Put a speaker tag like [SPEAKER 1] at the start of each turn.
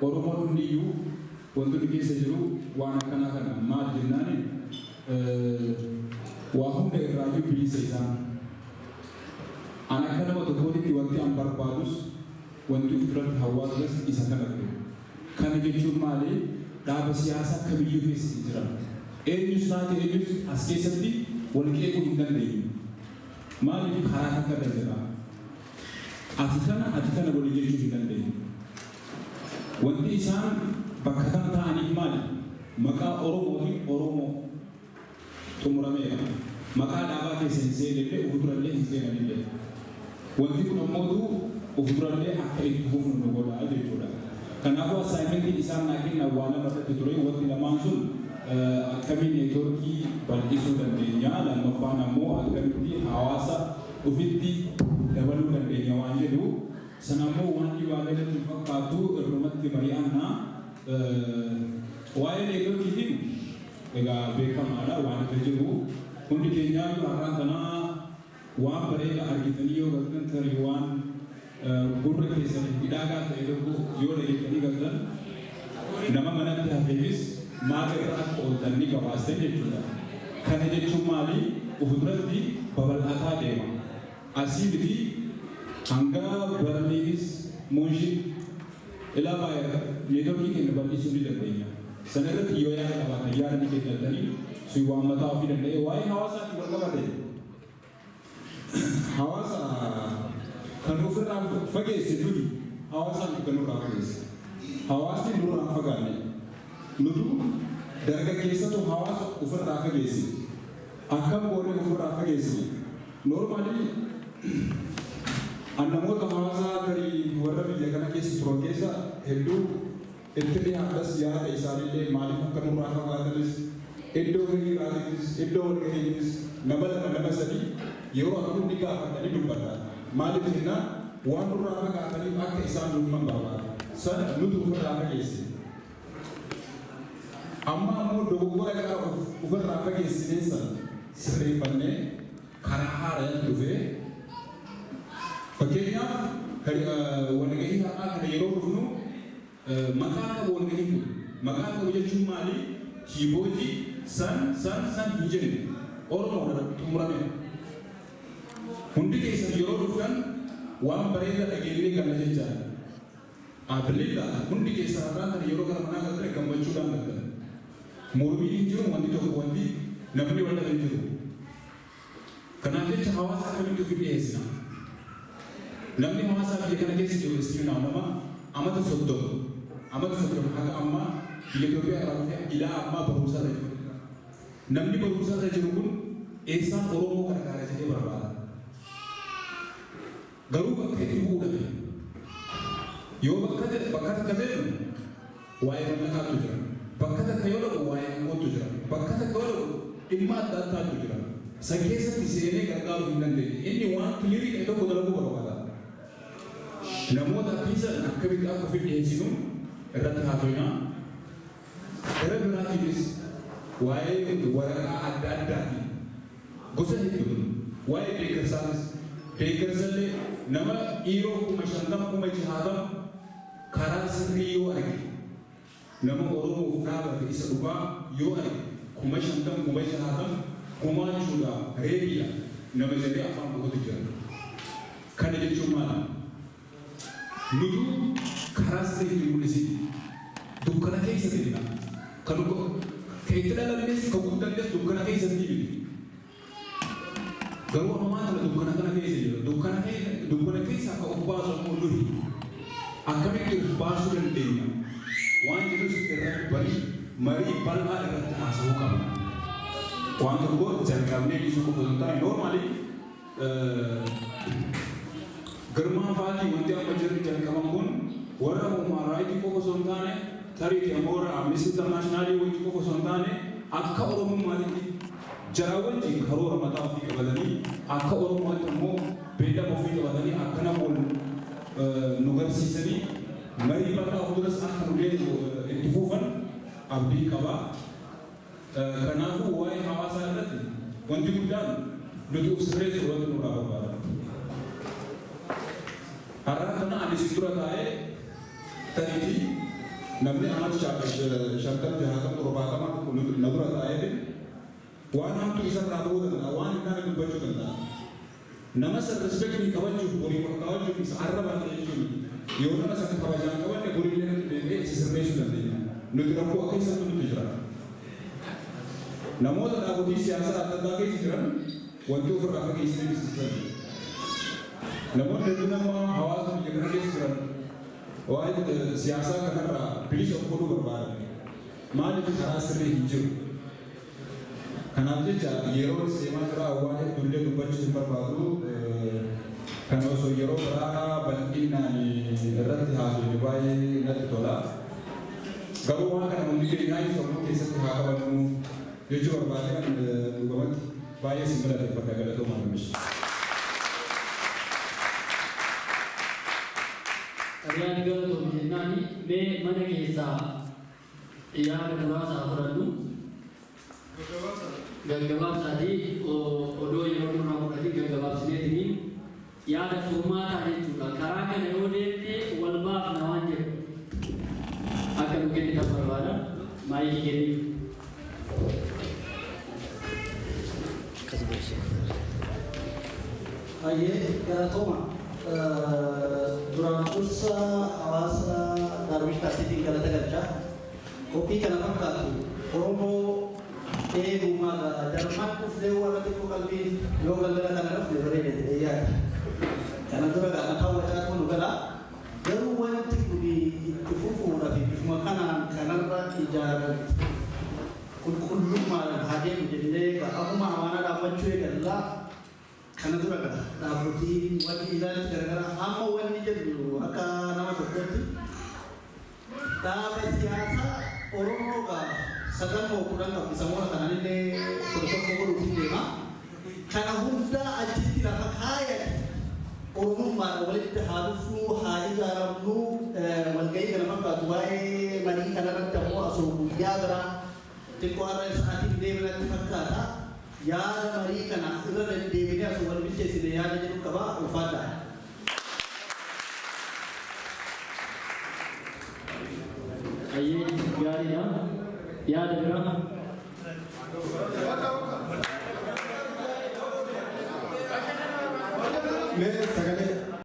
[SPEAKER 1] Oromoon hundiyyuu wantoonni keessa jiru waan akkanaa kana maal jennaani, waa hunda irraayyuu bilisa isaan. An akka nama tokkootitti wanti an barbaadus, wanti of duratti hawwaa tures isa kana ture. Kana jechuun maali? Dhaaba siyaasaa kamiyyuu keessa hin jiran. Eenyus taate eenyus as keessatti wal qeequu hin dandeenyu. Maaliif? Karaa takka irra jira. Ati kana, ati kana walii jechuu hin dandeenyu. Wanti isaan bakka kana taa'aniif maali? Maqaa Oromootiin Oromoo xumurameera. Maqaa dhaabaa keessa hin seenellee, ufu durallee hin seenanillee. Wanti kun ammootu ufu durallee akka itti fufnu nu godha jechuudha. Kanaafuu assignmentiin isaan naa kennan waa lama irratti ture. Wanti lamaan sun akkamiin networkii bal'isuu dandeenya, lammaffaan ammoo akkamitti hawaasa ufitti dabaluu dandeenya waan jedhu. Sana ammoo waan dhibaalee natti hin fakkaatu, irrumatti mari'anna. Waa'ee networkiitiin egaa beekamaadha waan irra jiru. Hundi keenyaayyuu har'aan tanaa waan bareeda argitanii yoo galtan, tarii waan gurra keessaniif midhaagaa ta'e tokko yoo dhageessanii galtan, nama manatti hafeefis maal irra akka ooltan ni gabaastan jechuudha. Kana jechuun maali? Uf duratti babal'ataa deema. Asii miti, hanga Barliinis, Munshin, ilaa Baay'ee networkii keenya bal'isuu ni dandeenya. Sana irratti yoo yaada qabaatan yaada ni kennatanii, sun waan mataa ofii danda'e. Waa'ee hawaasaatiin wal qabate, hawaasa kan ofirraa fageesse nuti, hawaasaan kan nurraa fageesse. Hawaasni nurraa hin fagaanne. Nutu dargaggeessatu hawaasa ofirraa fageesse. Akkam goonee ofirraa fageessine? Normally an namoota hawaasaa tarii warra biyya kana keessa turan keessa hedduu itti dhiyaadhas, yaada isaaniillee maaliif akka nurraa fagaatanis, iddoo hiriiraatittis, iddoo walgahiittis nama lama, nama sadii yeroo arguu ni gaafadha, ni dubbadha. Maaliif jennaan, waan nurraa fagaataniif akka isaan nu himan barbaada. Sana nutu ofirraa fageesse. Amma ammoo dogoggora qara ofirraa fageessinee san sirreeffannee karaa haarayatti dhufee, fakkeenyaaf walgahii har'aa kana yeroo dhufnu maqaa qabu walgahiin kun. Maqaa qabu jechuun maali? Tiiboojii san san san hin jenne. Oromoodha, xumurame. Hundi keessan yeroo dhuftan waan bareeda dhageenyee galla jechaadha. Abililla hundi keessan har'aa kana yeroo gara manaa galtan gammachuudhaan galtan. Mormiin hin jiru, wanti tokko wanti namni wal dhabe hin jiru. Kanaaf jecha hawaasa akkamitti ofi dhiyeessina? Namni hawaasaa biyya kana keessa jiru istiminaa nama amata 30, amata 30 haga ammaa biyya Itoophiyaa irraa dhufee ilaa ammaa barumsa irra jiru. Namni barumsa irra jiru kun eessaan Oromoo gargaara jedhee barbaada. Garuu bakka itti bu'uu dhabe. Yoo bakka takka deemu waa'ee mallaqaatu jira. Bakka takka yoo dhaqu waa'ee aangootu jira. Bakka takka yoo dhaqu dhimma adda addaatu jira. San keessatti seenee gargaaruu hin dandeenye. Inni waan clear ta'e tokko dalaguu barbaada. Namoota akkasiisan akkamitti akka ofi dhiyeessinu irratti haasofna. Gara biraatiinis waa'ee waraqaa adda addaatiin gosa hedduun, waa'ee deeggarsaatis, deeggarsallee nama dhiiroo 50,000, 60,000 karaa sirrii yoo arge, nama Oromoof dhaabate isa dhugaa yoo arge, 50,000, 60,000 gumaachuudhaaf ready dha nama jedhee afaan guututu jira. Kana jechuun maali? Nutu karaa sirrii itti mul'isin. Dukkana keessa deemna. Kan itti dhalannes kan guddannes dukkana keessatti miti. Garuu ammaa kana dukkana kana keessa jira. Dukkana keessa akka of baasu ammoo nuyi akkamitti of baasuu dandeenya waan jedhus irratti barii marii bal'aa irratti haasa'uu qabna. Waan tokko jalqabnee dhiisuu qofa osoo hin taane, normally Girmaa faatii wanti amma jiru jalqaban kun warra human right qofa osoo hin taane, tariitii ammoo warra Amnesty International wajji qofa osoo hin taane, akka Oromummaatitti jara wajjin karoora mataa ofii qabatanii, akka Oromootti ammoo beellama ofii qabatanii akkana wal nu garsiisanii marii bal'aa fuulduras akka nu itti fuufan abdii qaba. Kanaafuu waa'ee hawaasaa irratti wanti guddaan nuti of sirreessuu irratti nurraa barbaadama. Har'aan kana ani si dura taa'ee tariitii Namni amata 50, 60, 70 na dura taa'ee waan hamtuu isarraa ta'uu danda'a, waan hin taane dubbachuu danda'a. Nama san respectii qabachuuf, borii ol kaawwachuuf isa arrabaa ta'e jechuun, yoo nama san kabajaan qabanne, borii illee nuti deebi'ee isa sirreessuu dandeenya. Nuti rakkoo akka isatti nuti jira. Namoota dhaabotii siyaasaa adda addaa keessa jiran wanti ofirraa fageessanii ibsisan. Namoonni hedduun amma hawaasa biyya kana keessa jiran waa'ee siyaasaa kanarraa bilisa of godhuu barbaadan. Maaliif? Karaa sirrii hin jiru. Kanaaf jecha yeroo deemaa jira, waan hedduullee dubbachuu hin barbaadu. Kan osoo yeroo biraa bal'inaan irratti haasofne baay'ee natti tola. Garuu waan kana hundi keenyaa sammuu keessatti haa qabannu jechuu barbaade. Kan dhugumatti baay'ee sin galateeffadha, galatoomaa namichi.
[SPEAKER 2] Riyaad, galatoom jennaani. Mee mana keessaa yaada muraasa haa fudhannu. Gaggabaabsaatii, odoo yeroo nurraa fudhatin gaggabaabsineetiniin yaada furmaataa jechuudha. Karaa kana yoo deemte wal baafna waan jedhu akka nu kennitan barbaada. Maayikii kenniif.
[SPEAKER 3] Baay'ee galatooma. Duraan dursa hawaasa Daarwish Taasiitiin galata galcha. Qophii kana fakkaatu Oromoo eegumaa jarmaan dhufnee warra xiqqoo qalbiin yoo galgala kana dhufne bareeda jedhee yaada. Kana dura gaa mataa wacaatu nu gala. Garuu wanti kun itti fufuudhaaf bifuma kanaan kanarra ijaaramte qulqullummaadhaan haa deemu jennee akkuma amaanaa dhaabbachuu eegallaa. Kana dura gaa dhaabbotiin wanni ilaalchi garagaraa, amma wanni jennu akka nama tokkootti dhaaba siyaasaa Oromoo gaa 9 moo 10 qabdi, samoona kananillee 11 godhuuf hin deema. Kana hundaa achitti lafa kaayate Oromummaadhaan walitti haa dhufnuu, haa ijaaramnuu. Walgahii kana fakkaatu waa'ee marii kanarratti ammoo asoo guyyaa biraa xiqqoo har'a sa'aatiin deemnatti fakkaata. Yaada marii kana irra deddeebinee asoo wal bilcheessine yaada jedhu qaba. Ulfaadhaa.
[SPEAKER 2] Ayyee, gaariidha. Yaada biraa.
[SPEAKER 4] Mee sagalee.